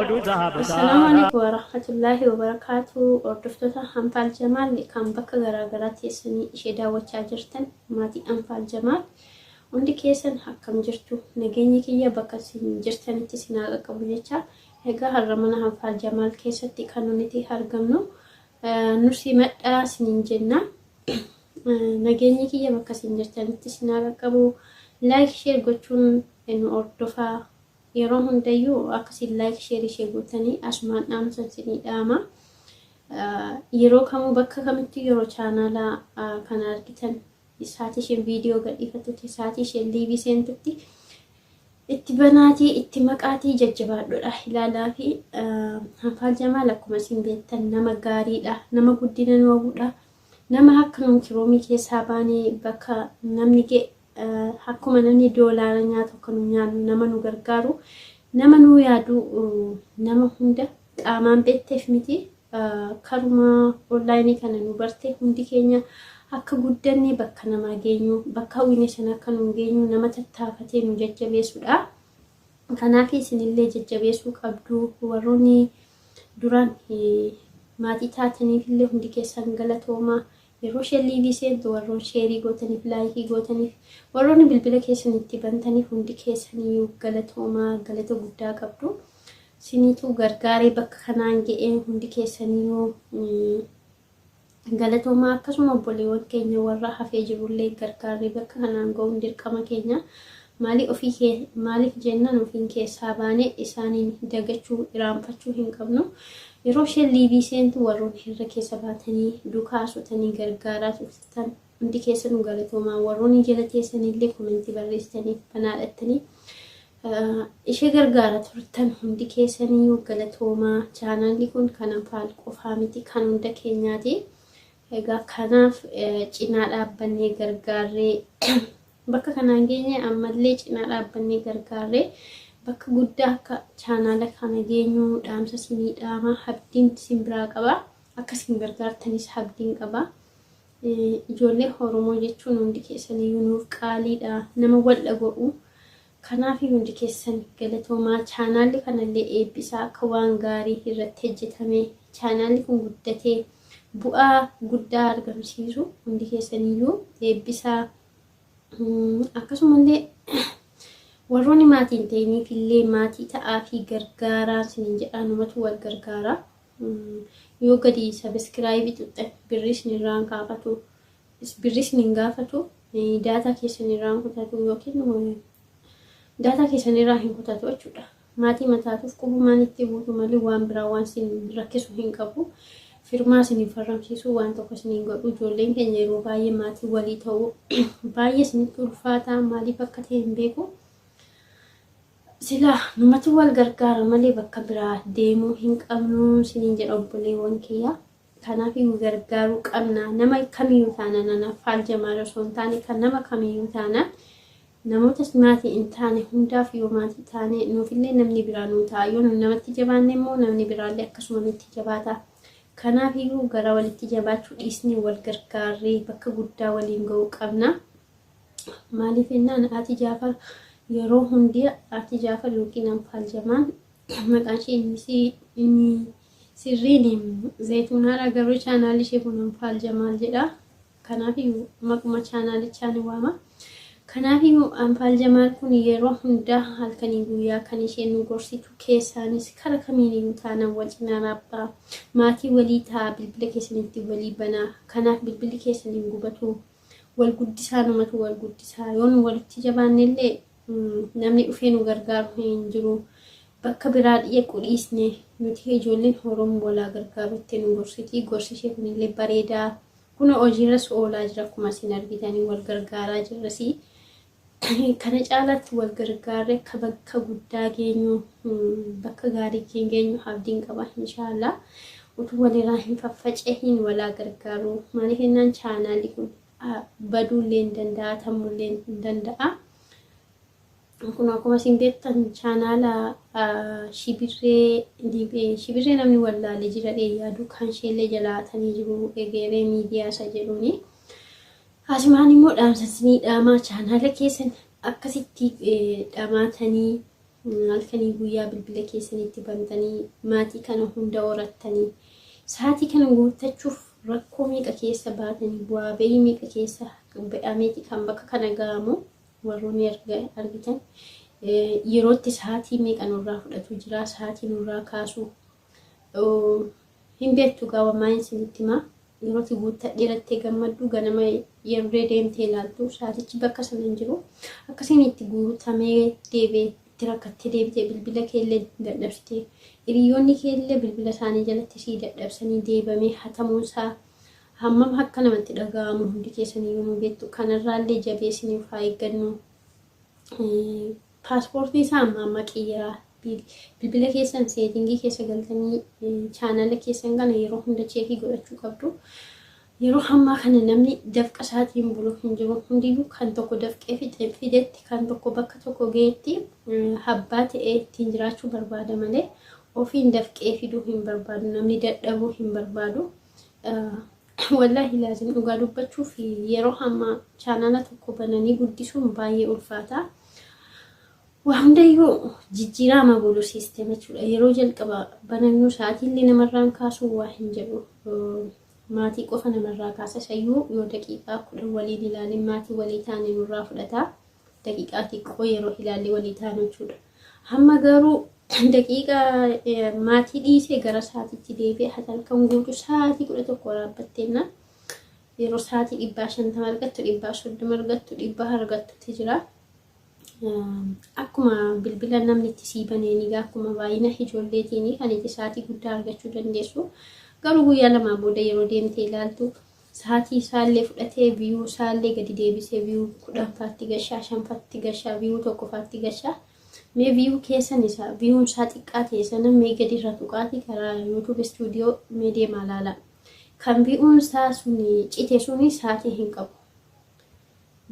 Assalaamu alaikum warahmatullaahi wabarakaatu. Hordoftoota Anfaal Jamaal kan bakka garaagaraa teessanii ishee daawwachaa jirtan, maatii Anfaal Jamaal hundi keessan akkam jirtu? Nageenyi kiyya bakka isin jirtanitti isin haa qaqqabu jecha. Egaa har'a mana Anfaal Jamaal keessatti kan nuti argamnu, nu simadhaa isiniin jenna. Nageenyi kiyya bakka isin jirtanitti isin haa qaqqabu. Like, share gochuun nu hordofaa. Yeroo hundayyuu akkasiin like, share ishee gootanii asumaan dhaamsa isinii dhaama. Yeroo kamuu bakka kamittuu yeroo chaanaala kana argitan, sa'aatii isheen viidiyoo gadhiifattutti, sa'aatii isheen live seentutti itti banaatii, itti maqaatii jajjabaadhodha ilaalaa. Fi Anfaal Jamaal akkuma isin beektan nama gaariidha, nama guddina nu hawwudha, nama akka nuun kiroomii keessaa baanee bakka namni ga'e, akkuma namni doolaara nyaatu akka nu nyaannu nama nu gargaaru, nama nu yaadu, nama hunda qaamaan beekteef miti, karuma onlaayinii kana nu barte. Hundi keenya akka guddanne bakka namaa geenyu, bakka hawwine sana akka nu geenyu nama tattaafatee nu jajjabeessudha. Kanaaf isinillee jajjabeessuu qabdu. Warroonni duraan maatii taataniif illee hundi keessan galatooma. Yeroo isheen live seentu warroon share gootaniif, like gootaniif, warroonni bilbila keessan itti bantaniif hundi keessaniyyuu galatoomaa, galata guddaa qabdu. Siniituu gargaaree bakka kanaan ga'ee, hundi keessaniyyuu galatoomaa. Akkasuma obboleewwan keenya warra hafee jirullee gargaarree bakka kanaan ga'uun dirqama keenya. Maaliif ofii maaliif jennaan, ofiin keessaa baanee isaaniin dagachuu, iraanfachuu hin qabnu. Yeroo isheen live seentu warroon hirra keessa baatanii duukaa haasotanii gargaaraa turtan hundi keessanuu galatoomaa. Warroonni jala teessanillee comment barreessitaniif banaadhattanii ishee gargaara turtan hundi keessaniyyuu galatoomaa. Chaanaalli kun kan Anfaal qofaa miti, kan hunda keenyaati. Egaa kanaaf cinaa dhaabbannee gargaarree bakka kanaan geenye. Ammallee cinaa dhaabbannee gargaarree bakka guddaa akka chaanaala kana geenyu dhaamsa isinii dhaama. Abdiin isin biraa qaba, akka isin gargaartanis abdiin qaba. Ijoollee Oromoo jechuun hundi keessaniyyuu nuuf qaaliidha, nama wal dhaga'u. Kanaaf hundi keessan galatoomaa. Chaanaalli kanallee eebbisaa, akka waan gaarii irratti hojjetame chaanaalli kun guddatee bu'aa guddaa argamsiisu hundi keessaniyyuu eebbisaa. Akkasumallee warroonni maatii hin ta'iniif illee maatii ta'aa fi gargaaraa isiniin jedhaa. Numatu wal gargaara. Yoo gadi subscribe tuqxan birrii isinirraa hin kaafatu, birrii isin hin gaafatu, data keessan irraa hin kutatu yookiin data keessan irraa hin kutatu jechuudha. Maatii mataatuuf qubumaan itti buutu malee waan biraa waan isin rakkisu hin qabu. Firmaa isin hin farramsiisu, waan tokko isin hin godhu. Ijoolleen keenya yeroo baay'ee maatii walii ta'uu baay'ee isinitti ulfaata, maaliif akka ta'e hin beeku. Silaa numatu wal gargaara malee bakka biraa deemuu hin qabnu isiniin jedha, obboleewwan kiyya. Kanaaf gargaaruu qabna. Nama kamiyyuu taanaan, Anfaal Jamaal osoo hin taane kan nama kamiyyuu taanaan, namoota maatii hin taane hundaaf yoo maatii taane nuufillee namni biraa nuu ta'a. Yoo nu namatti jabaanne immoo namni biraallee akkasuma nutti jabaata. Kanaaf iyyuu gara walitti jabaachuu dhiisnee wal gargaarree bakka guddaa waliin ga'uu qabna. Maaliif jennaan, Ati Jaafar yeroo hundi, Ati Jaafar yookiin Anfaal Jamaal, maqaan ishee inni sirriin Zayituunaadha, garuu chaanaalli ishee kun Anfaal Jamaal jedha. Kanaaf maquma chaanaalichaa ni waama. Kanaaf Anfaal Jamaal kun yeroo hundaa halkanii guyyaa kan isheen nu gorsitu keessaanis kara kamiiniyyuu taanaan wal cinaa dhaabbaa. Maatii walii ta'a, bilbila keessanitti walii banaa. Kanaaf bilbilli keessan hin gubatu. Wal guddisaa, numatu wal guddisaa. Yoo nu walitti jabaanne illee namni dhufee nu gargaaru hin jiru. Bakka biraa dhiyeequ dhiisne nuti ijoolleen Oromoo walaa gargaarutti nu gorsiti. Gorsi ishee kunillee bareedaa. Kun hojiirras oolaa jira, akkuma isin argitanii wal gargaaraa jirrasi. Kana caalaatti wal gargaarree akka bakka guddaa geenyu, bakka gaarii geenyu abdiin qaba inshaallah. Utuu walirraa hin faffacahin walaa gargaaru. Maaliif jennaan, chaanaalli kun baduullee hin danda'a, tamuullee hin danda'a. Kun akkuma isin beektan chaanaala Shibirree, Shibirree namni wallaalee jira yaadu kan isheellee jalaatanii jiru egeree miidiyaa isa jedhuuni. Asumaan immoo dhaamsa isinii dhaamaa, chaanaala keessan akkasitti dhamaatanii Halkanii guyyaa bilbila keessanitti bantanii maatii kana hunda horattanii sa'aatii kana guuttachuuf rakkoo meeqa keessa baatanii bu'aa ba'ii meeqa keessa ba'ameeti kan bakka kana ga'amu warroonni argitan yerootti sa'aatii meeqa nurraa fudhatu jira, sa'aatii nurraa kaasu hin beektu. Gaawwamaa isinitti himaa, yerootti guuttadhee irratti gammaddu ganama yeroo deemtee ilaaltu sa'aatichi bakka sana hin jiru. Akkasiin itti guutamee deebi'ee itti rakkattee deebitee bilbila keellee dadhabsitee, hiriyoonni keellee bilbila isaanii jalatti sii dadhabsanii deebamee hatamuunsaa hammam akka namatti dhaga'amu hundi keessanii yommuu beektu. Kanarraallee jabeessiniif haa eeggannu. Paaspoortii isaa amma amma qiyyaraa bilbila keessan setting keessa galtanii chaanala keessan kana yeroo hunda check godhachuu qabdu. Yeroo ammaa kana namni dafqa isaatiin bulu hin jiru. Hundiyyuu kan tokko dafqee fidetti, kan tokko bakka tokko ga'etti abbaa ta'ee ittiin jiraachuu barbaada malee ofiin dafqee fiduu hin barbaadu. Namni dadhabuu hin barbaadu. Wallaahi laazim dhugaa dubbachuuf yeroo ammaa chaanala tokko bananii guddisuun baay'ee ulfaata. Waa hundayyuu jijjiirama bulu system jechuudha. Yeroo jalqaba banannuu sa'aatiillee namarraan kaasuu waa hin jedhu. Maatii qofa namarraa kaasa, isayyuu yoo daqiiqaa 10 waliin ilaalin maatii walii taane nurraa fudhata. Daqiiqaa xiqqoo yeroo ilaallee walii taane jechuudha. Hamma garuu daqiiqaa maatii dhiisee gara sa'aatiitti deebi'ee halkan guutuu sa'aatii 11 waraabbatteenna yeroo sa'aatii 150 argattu, 130 argattu, 100 argattutti jira. Akkuma bilbila namni itti sii baneen egaa akkuma baay'ina ijoolleetiin kan itti sa'aatii guddaa argachuu dandeessu. Garuu guyyaa lamaa booda yeroo deemtee ilaaltu sa'aatii isaallee fudhatee view isaallee gadi deebisee view 10faatti gashaa, 5faatti gashaa, view 1faatti gashaa. Mee view keessan isaa viewn isaa xiqqaa ta'e sana mee gadi irra tuqaatii karaa YouTube Studio mee deemaa ilaala. Kan viewn isaa suni cite suni sa'aatii hin qabu.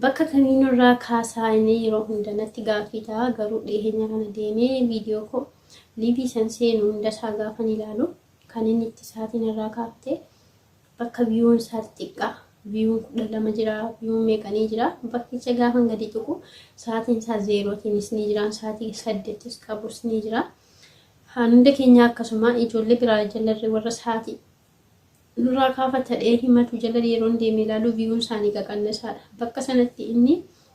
Bakka kamiinurraa kaasaa inni yeroo hunda natti gaaffii ta'a. Garuu dhiyeenya kana deemee viidiyoo koo live san seenu hunda isaa gaafan ilaalu kan inni itti sa'aatiin irraa kaafte bakka viewn isaa xixiqqaa, viewn 12 jira, viewn meeqanii jira. Bakkicha gaafan gadi tuqu sa'aatiin isaa zeerootiinis ni jira, sa'aatii 8 qabus ni jira. Hunda keenya akkasuma ijoollee biraa jalarree warra sa'aatii nurraa kaafatadhee himatu jala yeroon deemee ilaalu viewn isaanii qaqannasaadha. Bakka sanatti inni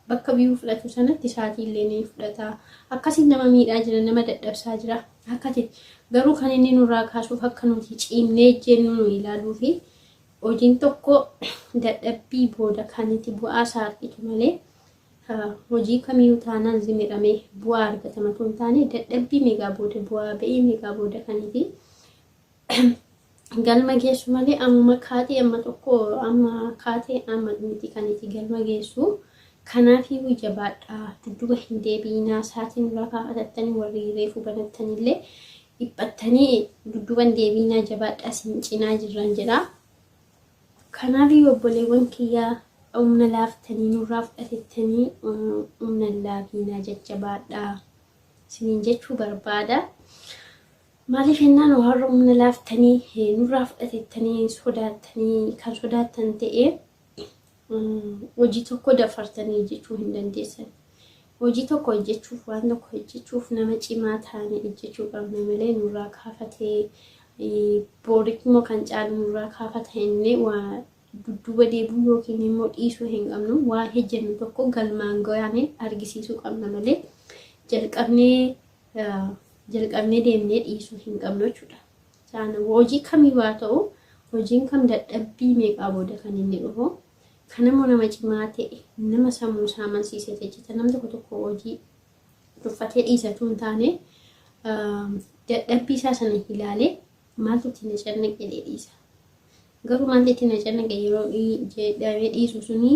bakka view fudhatu sanatti sa'aatii illee ni fudhata. Akkasiin nama miidhaa jira, nama dadhabsaa jira. Akkati garuu kan inni nurraa kaasuuf akka nuti ciimnee jennu nu ilaaluu fi hojiin tokko dadhabbii booda kan itti bu'aa isaa argitu malee hojii kamiyyuu taanaan zimidhamee bu'aa argatama tun taane, dadhabbii meeqaa booda, bu'aa ba'ii meeqaa booda kan itti galma geessu malee ammuma kaatee amma tokko amma kaatee amma miti kan itti galma geessu. Kanaafiyyuu jabaadhaa, dudduuba hin deebiinaa. Sa'aatii nurraa kaafatattanii warri reefu banattanillee dhiphattanii dudduuba hin deebiinaa, jabaadhaa, isin cinaa jirran jedha. Kanaafiyyuu obboleewwan kiyyaa, humna laaftanii nurraa fudhatettanii humna laafiinaa, jajjabaadhaa isiniin jechuu barbaada. Maaliif jennaan, warra humna laaftanii nurraa fudhatettanii sodaattanii kan sodaattan ta'ee hojii tokko dafartanii hojjechuu hin dandeessan. Hojii tokko hojjechuuf, waan tokko hojjechuuf nama cimaa taane hojjechuu qabna malee nurraa kaafatee boorik immoo kan caalu nurraa kaafata inni waa dudduuba deebi'uu yookiin immoo dhiisuu hin qabnu. Waa hojjennu tokko galmaan gahaanii argisiisuu qabna malee jalqabnee jalqabnee deemnee dhiisuu hin qabnu jechuudha. Hojii kamiyyuu haa ta'u, hojiin kam dadhabbii meeqaa booda kan inni dhufu. Kanammoo nama cimaa ta'e, nama sammuu isaa amansiisee hojjeta. Namni tokko tokko hojii tuffatee dhiisatu hin taane, dadhabbii isaa sana ilaalee maaltu itti na cannaqe dhiisa. Garuu maaltu itti na cannaqe yeroo jedhamee dhiisu suni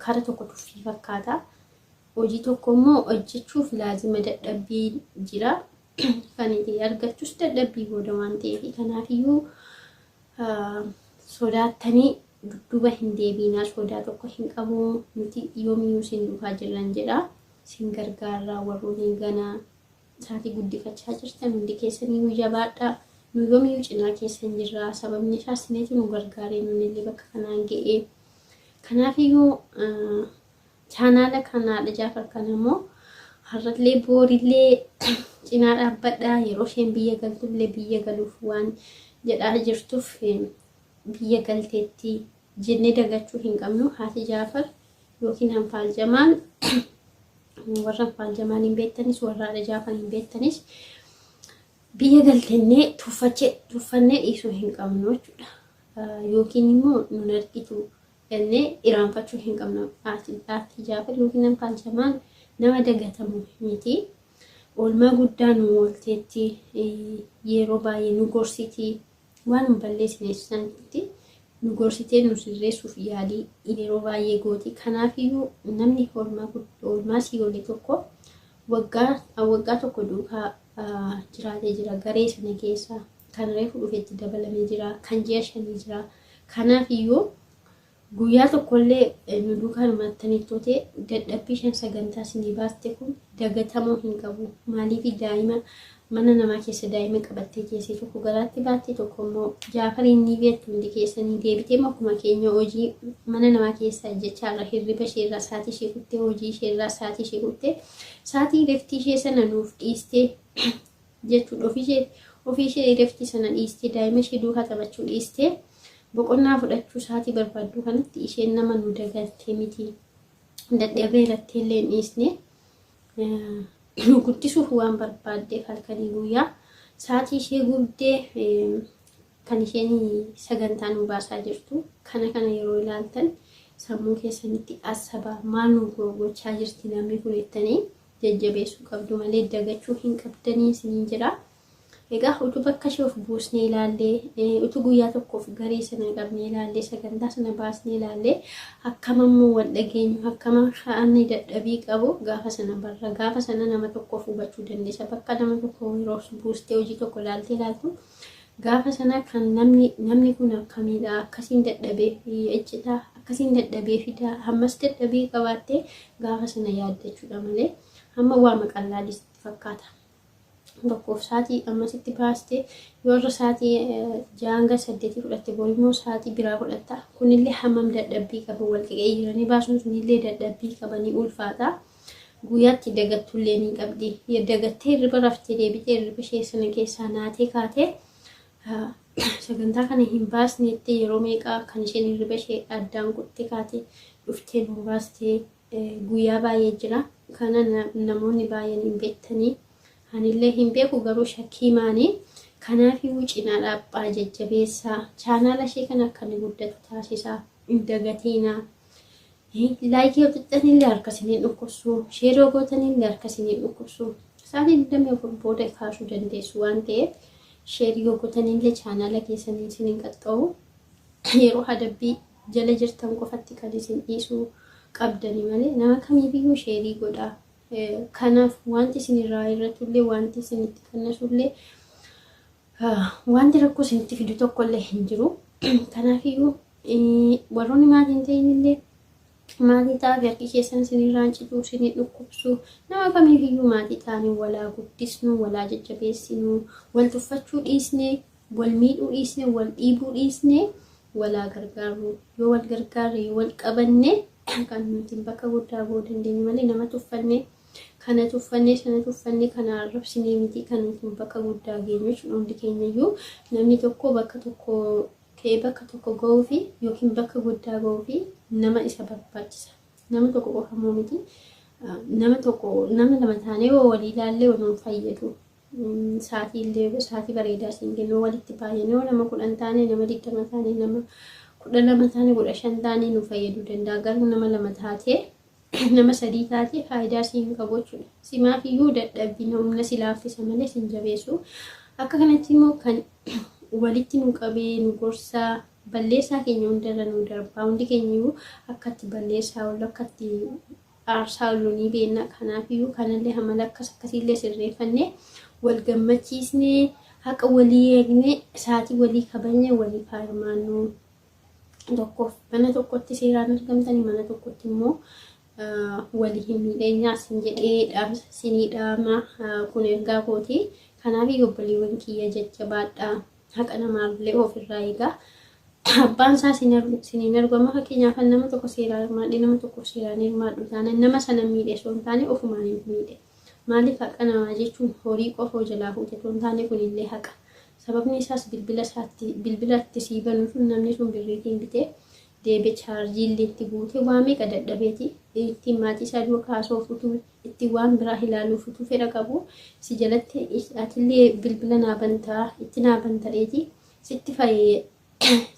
kara tokko tuffii fakkaata. Hojii tokko immoo hojjechuuf laazima dadhabbii jira. Kan itti argachus dadhabbii booda waan ta'eef, kanaafiyyuu sodaattanii dudduuba hin deebiinaa. Sodaa tokko hin qabu, nuti yoomiyyuu isin duukaa jirran jedha. Isin gargaarraa. Warroonni ganaa isaatii guddifachaa jirtan hundi keessaniyyuu jabaadhaa. Nu yoomiyyuu cinaa keessan jirra. Sababni isaas isinitu nu gargaaree nunillee bakka kanaan ga'ee. Kanaafiyyuu chaanaala kanaadha Jaafar kana immoo Har'allee boorillee cinaa dhaabbadhaa yeroo isheen biyya galtullee biyya galuuf waan jedhaa jirtuuf biyya galteetti jennee dagachuu hin qabnu. Haati Jaafar yookiin Anfaal Jamaal warra Anfaal Jamaal hin beektanis warra haadha Jaafar hin beektanis biyya galtennee tuffannee dhiisuu hin qabnu jechuudha. Yookiin immoo nun argitu jennee iraanfachuu hin qabnu. Haati Jaafar yookiin Anfaal Jamaal nama dagatamu miti. Oolmaa guddaa nu oolteetti yeroo baay'ee nu gorsiti waan hin balleessine sanitti nu gorsitee nu sirreessuuf yaalii yeroo baay'ee gooti. Kanaafiyyuu namni oolmaa sii oole tokko waggaa waggaa tokko duukaa jiraatee jira. Garee sana keessa kan reefu dhufetti dabalamee jira. Kan ji'a shanii jira. Kanaafiyyuu guyyaa tokkollee nu duukaa hirmaattaniittuu ta'e dadhabbii shan sagantaa isinii baaste kun dagatamuu hin qabu. Maaliif daa'ima mana namaa keessa daa'ima qabattee keessee tokko garaatti baatte tokko immoo Jaafariin ni beektu hundi keessanii deebitee akkuma keenya hojii mana namaa keessa jechaarra hirriba isheerraa sa'aatii ishee kuttee hojii isheerraa sa'aatii ishee kuttee sa'aatii reftii ishee sana nuuf dhiistee jechuudha ofii ishee reftii sana dhiistee daa'ima ishee duukaa taphachuu dhiistee boqonnaa fudhachuu sa'aatii barbaaddu kanatti isheen nama nu dagattee miti. Dadhabee irratti illee hin dhiisne. Nu guddisuuf waan barbaaddeef halkanii guyyaa sa'aatii ishee gubdee kan isheen sagantaa nu baasaa jirtu kana kana yeroo ilaaltan sammuu keessanitti asabaa maal nu gochaa jirti namni kun jettanii jajjabeessuu qabdu malee dagachuu hin qabdanii isiniin jedha. Egaa utuu bakka ishee of buusnee ilaallee, utuu guyyaa tokkoof garee sana qabnee ilaallee, sagantaa sana baasnee ilaallee, akkam ammoo wal dhageenyu, akkam inni dadhabii qabu gaafa sana barra. Gaafa sana nama tokkoof hubachuu dandeessa. Bakka nama tokko yeroo buustee hojii tokko ilaaltee ilaaltu gaafa sana kan namni kun akkamiidha, akkasiin dadhabee iccitaa, akkasiin dadhabee fidaa, ammas dadhabii qabaattee gaafa sana yaaddachuudha malee amma waa maqallaalis fakkaata. Tokkoof sa'aatii ammasitti baaste yoo irra sa'aatii 6 hanga 8 fudhatte bor immoo sa'aatii biraa fudhatta. Kunillee hammam dadhabbii qabu wal qeqeeyyiranii baasuun sunillee dadhabbii qabanii ulfaata. Guyyaatti dagattullee ni qabdi. Dagattee hirriba raftee deebitee hirriba ishee sana keessaa naatee kaatee sagantaa kana hin baasnetti yeroo meeqaa kan isheen hirriba ishee addaan kuttee kaatee dhuftee nu baastee guyyaa baay'ee jira. Kana namoonni baay'een hin beektanii. Anillee hin beeku garuu shakkii maanii. Kanaafiyyuu cinaa dhaabbaa jajjabeessaa. Chaanaala ishee kana akka inni guddatu taasisaa. Hin dagatiinaa. Like yoo tuqxanillee harka isiniin dhukkubsu. Share yoo gootanillee harka isiniin dhukkubsu. Sa'aatii 24 booda kaasuu dandeessu waan ta'eef share yoo gootanillee chaanaala keessanii isiniin qaxxa'u. Yeroo adabbii jala jirtan qofatti kan isin dhiisuu qabdani malee nama kamiifiyyuu share godhaa. Kanaaf wanti isin irraa irratullee wanti isinitti qannasullee wanti rakkoo isinitti fidu tokkollee hin jiru. Kanaafiyyuu warroonni maatii hin ta'inillee maatii ta'aa fi harki keessan isinirraa hin citu, isinii dhukkubsu. Nama kamiifiyyuu maatii ta'anii walaa guddisnu, walaa jajjabeessinu, wal tuffachuu dhiisne, wal miidhuu dhiisne, wal dhiibuu dhiisne, walaa gargaaru. Yoo wal gargaarre, yoo wal qabanne kan nuti bakka guddaa gahuu dandeenyu malee nama tuffanne kana tuffannee sana tuffannee kana arrabsinee miti kan nuti bakka guddaa geenyu jechuudha. Hundi keenyayyuu namni tokko bakka tokko ka'ee bakka tokko gahuu fi yookiin bakka guddaa gahuu fi nama isa barbaachisa. Nama tokko qofa immoo miti. Nama tokko nama lama taanee yoo walii ilaallee waluun fayyadu. Sa'aatii illee sa'aatii bareedaa siin kennu walitti baay'ee yoo nama 10 taane nama 20 taane nama 12 taane 15 taane nu fayyaduu danda'a. Garuu nama lama taatee nama sadii taate faayidaa siin qabu jechuudha. Simaaf iyyuu dadhabbiin humna si laaffisa malee sin jabeessu. Akka kanatti immoo kan walitti nu qabee nu gorsaa balleessaa keenya hundarra nu darbaa hundi keenya iyyuu akkatti balleessaa oolu akkatti aarsaa oolu ni beekna. Kanaafiyyuu kanallee amala akkas akkasiillee sirreeffannee wal gammachiisnee haqa walii eegnee sa'aatii walii kabajnee waliif haa hirmaannu. Tokkoof mana tokkotti seeraan argamtanii mana tokkotti immoo walii hin miidheenyaa sin jedhee dhaamsa sinii dhaama kun ergaa kooti. Kanaaf obboleewwan kiyya jajjabaadhaa. Haqa namaallee ofirraa eegaa. Abbaan isaa siniin argu amma fakkeenyaaf nama tokko seeraan hirmaadhee nama tokko seeraan hirmaadhu taanaan nama sana miidhe osoo hin taane ofumaan hin miidhe. Maaliif haqa namaa jechuun horii qofa jalaa fuute otoo hin taane kunillee haqa. Sababni isaas bilbila isaatti bilbila itti sii banu sun namni sun birriitiin bitee deebe chaarjii illee itti guute waa meeqa dadhabeeti ittiin maatii isaa duukaa haasa'uuf utuu ittiin waan biraa ilaaluuf utuu fedha qabu si jalatti atillee bilbila naa bantaa itti naa bantadheeti sitti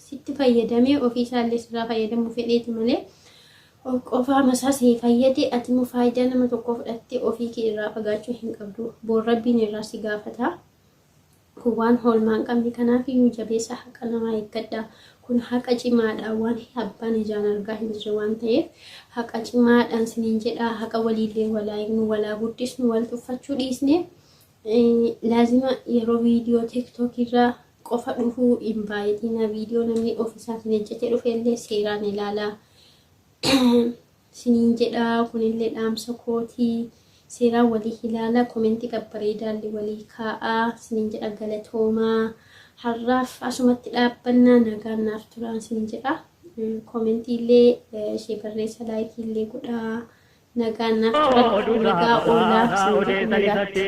sitti fayyadamee ofii isaallee sirraa fayyadamuu fedheeti malee qofaa masaa si fayyade. Ati immoo faayidaa nama tokkoo fudhattee ofii kee irraa fagaachuu hin qabdu. Boor Rabbiin irraa si gaafata. Kun waan hoolmaa hin qabne. Kanaaf iyyuu jabeessa haqa namaa eeggadha. Kun haqa cimaadha, waan abbaan ijaan argaa hin jirre waan ta'eef haqa cimaadhaan siniin jedha. Haqa waliillee walaa eegnu, walaa guddisnu, wal tuffachuu dhiisne. Laazima yeroo viidiyoo TikTok irraa qofa dhufuu hin baay'atina. Viidiyoo namni of isaatiin hojjetee dhufe illee seeraan ilaalaa siniin jedha. Kunillee dhaamsa kootii. Seeraan walii ilaala, komentii babbareedaallee walii kaa'aa siniin jedha. Galatoomaa, har'aaf asumatti dhaabbannaa. Nagaan naaf turaan siniin jedha. Komentii illee ishee barreessa, laayikii illee godhaa. Nagaan naaf tura, nagaa oolaa siniin jedha, nagaatti.